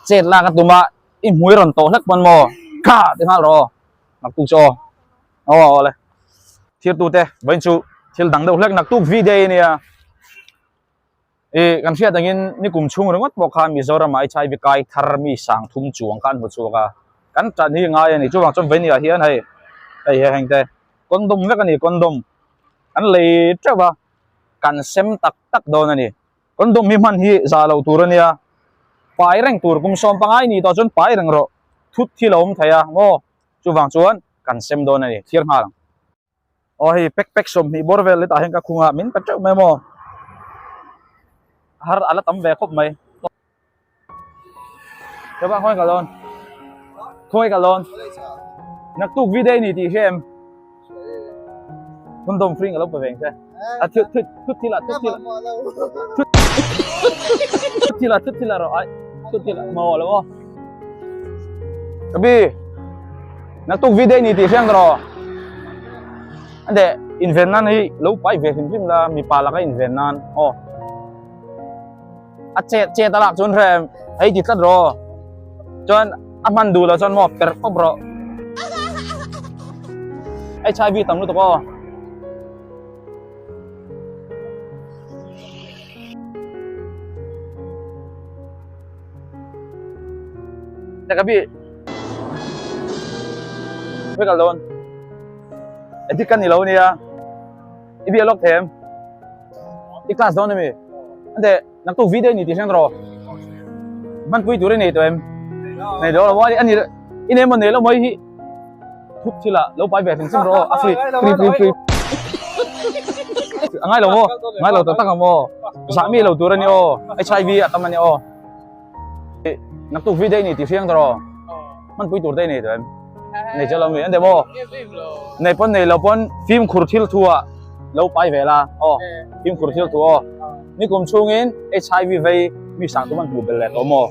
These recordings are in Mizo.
Chet lak a tum a, i hmui rawn tawh hlek pawn maw? Kha ti nghal rawh aw. Naktuk chu aw. Aw aw le. Thirtute vawiin chu thil dang deuh hlek naktuk V-day a nia. I kan hriat angin nikum chhung ringawt pawh khan Mizoram ah HIV kai thar mi sang thum chuang kha an hmu chhuak a, kan tan hi ngai a ni. Chuvang chuan vawinia hian hei hei he heng te condom vek a ni condom an lei teuh a, kan sem tak tak dawn a ni. Condom hi hman hi za lo tur a nia, pai reng tur kum sawm pangai ni tawh chuan pai reng rawh thut hi lo awm thei a maw? Chuvang chuan kan sem dawn a ni thlir nghal ang. Aw hei pack pack 20 bawr vel hetah hian ka khung a min pe teuh mai maw har a la tam ve khawp mai Chapa khawi ka lawn khawi ka lawn naktuk video ni tih hre em condom free ka lo pe veng che a thut thut thut thil a thut thil thut thil a thut thil a rawh ai thut thil a maw lo maw Kabi naktuk video ni tih hriang rawh ande inven nan hi lo pai ve hrim hrim la mipa laka inven nan aw a chet chet a lak chuan hrem hei ti tlat rawh chuan a hman duh lo chuan maw perh pawp rawh HIV tam lutuk aw Teka bi. Hoi kal dawn. Edik kan ni lo nia. I bia lawk them. I class dawn ami. Ande naktuk video ni ti hriang ro. Man pui tur i nei to em. Nei do lo ani i nei mo nei lo moi hi. Thut thila lo pai ve thing sim ro. A free free free free. Angai lo mo. Ngai lo tak tak mo. Zah mi lo tur ani aw. HIV a tam ani aw. Naktuk video ni ti hriang tawh hman pui tur te nei tawh em nei chu lo mi ande maw nei pawn nei lo pawn fimkhur thil thu ah lo pai ve la aw fimkhur thil thu aw nikum chhungin HIV vei mi sang tum an hmuh belh leh tawh maw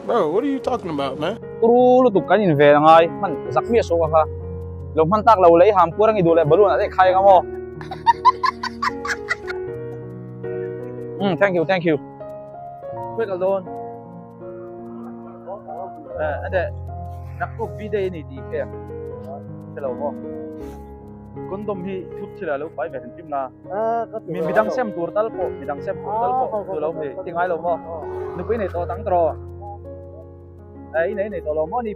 Bro, what are you talking about, man? Turu lutuk kan in ve angai hman zak miah suh ka kha lo hman tak lo lei ham puar ang i duh leh balloon ah daih khai anga maw Thank you, thank you. Quick alone. Eh, ade naktuk V-day ni ti khe. Hello mo. Condom hi thut thila lo pai ve hrim na. Mi midang sem tur tal po, midang sem tur tal po tu lo mi ti ngai lo mo. Nupui nei to tang tro. Ai nei nei to lo mo ni.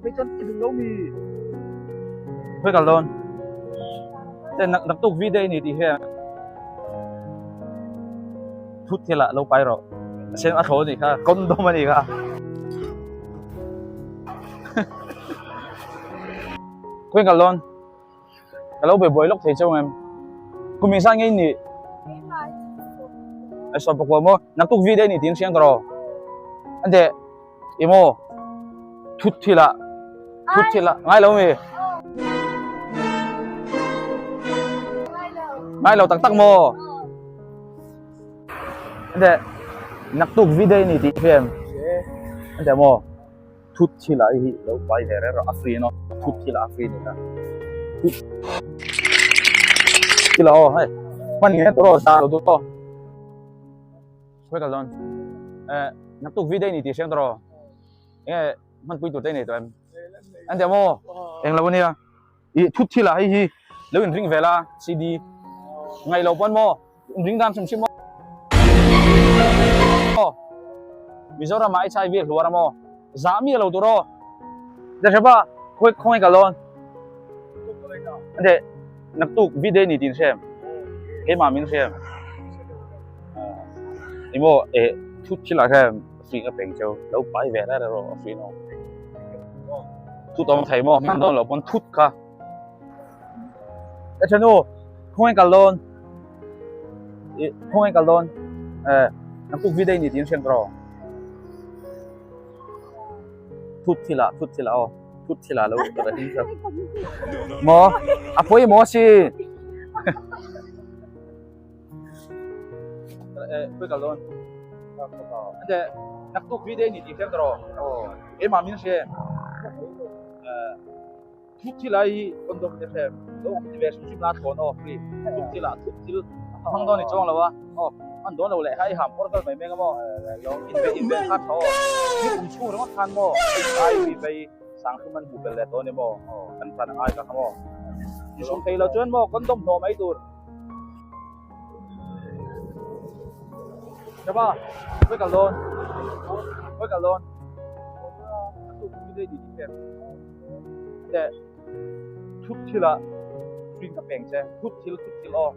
Mi chon ti du lo mi. Quick alone. Te nak naktuk V-day ni ti khe. Thut thil ah lo pai rawh a sen a thaw a nih kha condom a nih kha Khawi kal dawn ka lo buai buai lawk thei cheu em kum engzat nge i nih ai sawi pakua maw naktuk vi daih a ni tiin hriang ka rawh ande i maw thut thil ah thut thil ah ngai lo mi ngai lo tak tak maw. Ande naktuk V-day ni tih hria em? Ande maw thut thil ah hi lo pai ve reng rawh a free no thut thil ah a free ni kha thut thil ah aw hei hman nge tur aw zah lo tur aw khawi kal dawn eh naktuk V-day ni tih hria tur aw enge hman pui tur te nei tawh em ande maw englo ania. I thut thil ah hei hi lo in ring vel a CD ngaih lo pawn maw in ring dan hrim hrim aw Mizoram ah HIV a hluar a maw zah mi a lo tur aw Dahrepa khawi khawngaih kal dawn ande naktuk V-day ni tin hrem keimah min hrem eng maw eh thut thil ah khan free ka peng cheu lo pai ve reng rawh a free no. Thut awm thei maw hman dawn loh pawn thut kha e thanu khawngaih kal dawn i khawngaih kal dawn eh naktuk video ni tin hriat rawh thut thil ah thut thil ah aw thut thil ah lo ka him kha maw a pawi maw si eh khawi kal dawn ande naktuk video ni tih hriat rawh keimah min hria em thut thil ah hi condom te hria em lo awm ti ve hrim hrim la thlawn aw free thut thil ah thut thil a hmang dawn i chuang lo a aw. Man dawn lo leh hai ham pawr kal mai mai anga maw? Inbe inbe kha tha aw. Ni kum chhung ringawt khan maw HIV vei sangthum an hmuh belh leh tawh a ni maw? Kan tan a ngai ka kha maw? Insum thei lo chuan maw condom hnawh mai tur. Chaba, khawi kal dawn? Khawi kal dawn? A tuk mi dei ti ti em? Teh. Thup thil ah hring ka peng che. Thup thil, thup thil aw.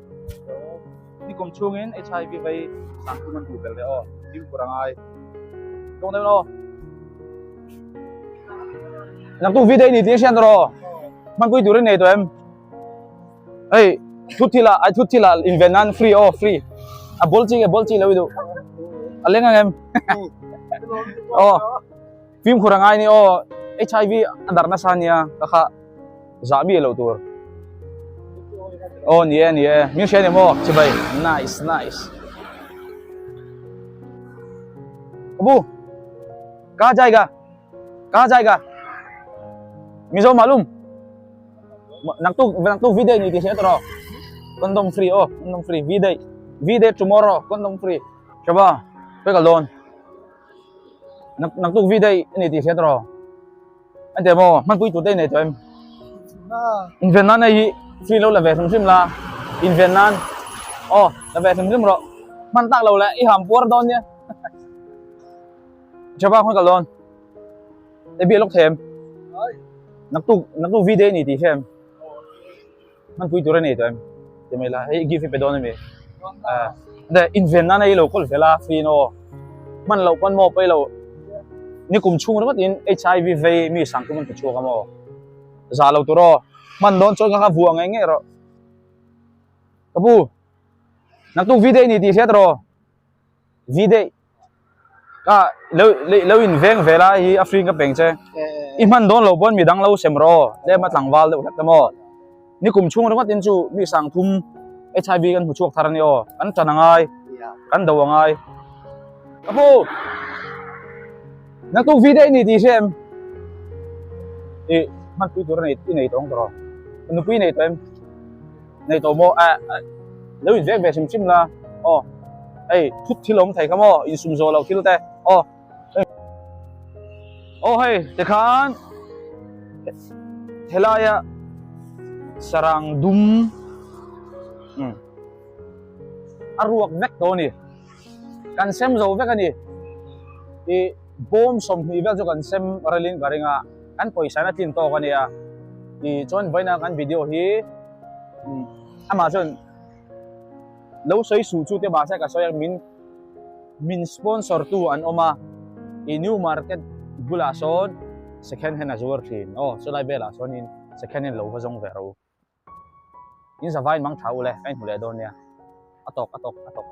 Nikum chhungin HIV vei sangthum an duh belh leh aw. Fimkhur a ngai. Tawng deuh aw. Naktuk video ni tih hriat rawh. Hmanpui turin nei tawh em? Hei, thup thil ah, ai thup thil ah inven nan free aw, free. A bol chi nge bol chi lo i duh. A leng ang em? Aw. Fimkhur a ngai ni aw, HIV a darh nasa nia ka kha zah mi lo tur. Aw ni e ni e, min hria ni maw chibai, nice nice. Abu, ka jaiga, ka jaiga. Mizo malum. Naktuk naktuk video ni ti hria tawh Condom free aw, condom free video video tomorrow condom free. Chaba, pe ka loan. Naktuk vi daih a ni tih hriat rawh. A ti maw hmanpui tur te i nei tawh em? Inven nan hei hi free lo la ve hrim hrim la. Inven nan aw la ve hrim hrim rawh. Hman tak lo leh i ham puar dawn nia. Java khawn kal dawn. E biak lawk thei em? Naktuk naktuk vi daih a ni tih hria em? Hmanpui tur a nei tawh em? Ti mai la, hei gift hi pe dawn a mi? De inven nan a i lo kawl vel a, free in aw. Hman loh pawn maw pawi lo. Ni kum chhung ringawt in HIV vei mi sang tum an ti chhuak a maw? Za lo tur aw. Hman dawn chuan ka kha vuah ngei ngei rawh. Ka pu, naktuk video i ni tih hriat rawh. Video ka lo lo in veng ve la hi a free ka peng che i hman dawn lo pawn midang lo sem rawh tlem a tlangval deuh hlek te maw ni kum chhung ringawt in chu mi sang thum HIV kan hmu chhuak thar a ni aw kan tan a ngai kan do a ngai ka pu naktuk video i ni tih hria em i hman pui tur a nei i nei tawng tawh rawh nupui nei tawh em. Nei tawh maw eh lo in vek ve hrim hrim la aw hei thut thil awm thei kha maw insum zawh loh thil te aw aw hei tikhan helaia sarang dum um a ruak vek tawh a ni kan sem zo vek a ni ih bawm 20 vel chu kan sem relin ka ring a. Kan pawisa na tlin tawk a nia. Ti chuan vawiina kan video hi amah chuan lo sawi suh chu te mahse ka sawi a min min sponsor tu an awm a i new market bulah sawn second hand a zuar thin aw chulai velah sawnin second hand lo va zawng ve ro in zavain mang tha u le ka inhmu leh dawn nia a tawk a tawk a tawk.